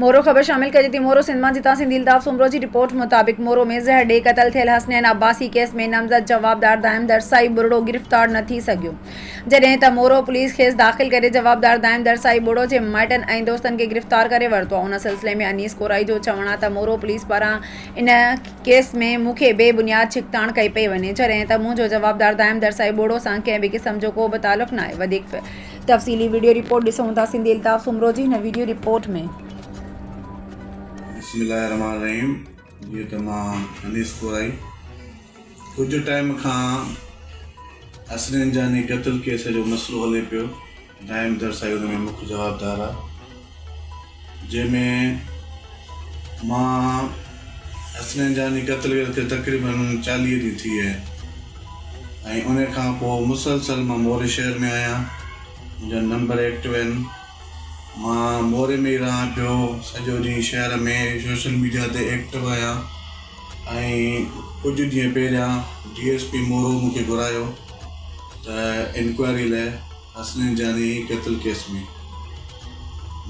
مورو خبر شامل ڪجي ٿي مورو سنڌ مان جتان سنڌي الطاف سومرو جي رپورٽ مطابق مورو ۾ زهر ڏئي قتل ٿيل حسنين عباسي ڪيس ۾ نامزد جوابدار دائم درسائي ٻرڙو گرفتار نه ٿي سگهيو جڏهن ته مورو پوليس کيس داخل ڪري جوابدار دائم درسائي ٻرڙو جي مائٽن ۽ دوستن کي گرفتار ڪري ورتو آهي ان سلسلي ۾ انيس ڪورائي جو چوڻ آهي ته مورو پوليس پاران ان ڪيس ۾ مون کي بي بنياد ڇڪتاڻ ڪئي پئي وڃي جڏهن ته منهنجو جوابدار دائم درسائي ٻرڙو سان ڪنهن به قسم جو ڪو به تعلق ناهي وڌيڪ تفصيلي وڊيو رپورٽ ڏسون ٿا سنڌي الطاف سومرو جي هن وڊيو رپورٽ ۾. بسم الله الرحمٰن الرحيم جيئن ته مان انيس ڪورائي ڪجهه ٽائيم کان حسنين جاني قتل ڪيس جو مسئلو هلي پيو دائم درسائي ان ۾ مک جوابدار آ جنهن ۾ مان حسنين جاني قتل ڪيس کي تقريبن 40 ڏينهن ٿي ويا آهن ۽ ان کان پوء مسلسل مان موري شهر ۾ آهيان منهنجا نمبر ايڪٽو آهن مان موري ۾ ئي رهان پيو سڄو ڏينهن شهر ۾ سوشل ميڊيا تي ايڪٽو آهيان ۽ ڪجهه ڏينهن پهريان ڊي ايس پي مورو مون کي گهرايو ته انڪوائري لاء حسنين جاني قتل ڪيس ۾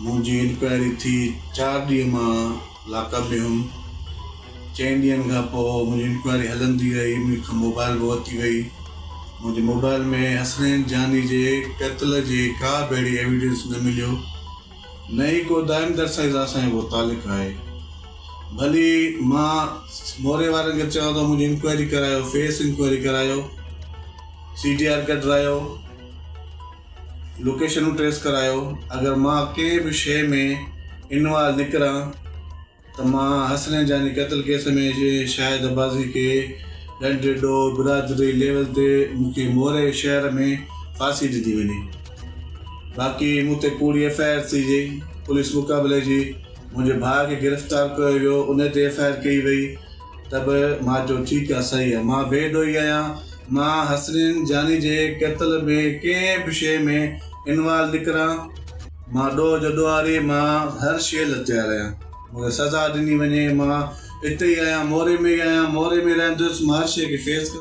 منهنجي انڪوائري ٿي چار ڏينهن مان لاڪ اپ ۾ هيم چئن ڏينهن کان پوء منهنجي انڪوائري هلندي رهي مون کان موبائل به ورتي وئي منهنجي موبائل ۾ حسنين جاني جي قتل جي ڪا به اهڙي ايويڊنس نه مليو نه ئي ڪو دائم درسائي سان اسان جو ڪو تعلق آهي ڀلي مان موري وارن کي چوان ٿو منهنجي انڪوائري ڪرايو فيس انڪوائري ڪرايو سي ڊي آر ڪڍرايو لوڪيشنون ٽريس ڪرايو اگر مان ڪنهن به شيء ۾ انوالو نڪران ته مان حسنين جاني قتل ڪيس ۾ شاهد عباسي کي ڏنڊ ڏوهه برادري ليول تي مون کي موري شهر ۾ ڦاسي ڏني وڃي باقي مون تي ڪوڙي ايف I R ٿي جي پوليس مقابلي جي منهنجي ڀاء کي گرفتار ڪيو ويو ان تي ايف I R ڪئي وئي ته به مان چيو ٺيڪ آ صحيح آ مان بي ڏوهي آهيان مان حسنين جاني جي قتل ۾ ڪنهن به شيء ۾ انوالو نڪران مان ڏوهه جو ڏوهاري مان هر شيء لاء تيار آهيان مون کي سزا ڏني وڃي مان اتي ئي آهيان موري ۾ ئي آهيان موري ۾ رهندس مان هر شيء کي فيس.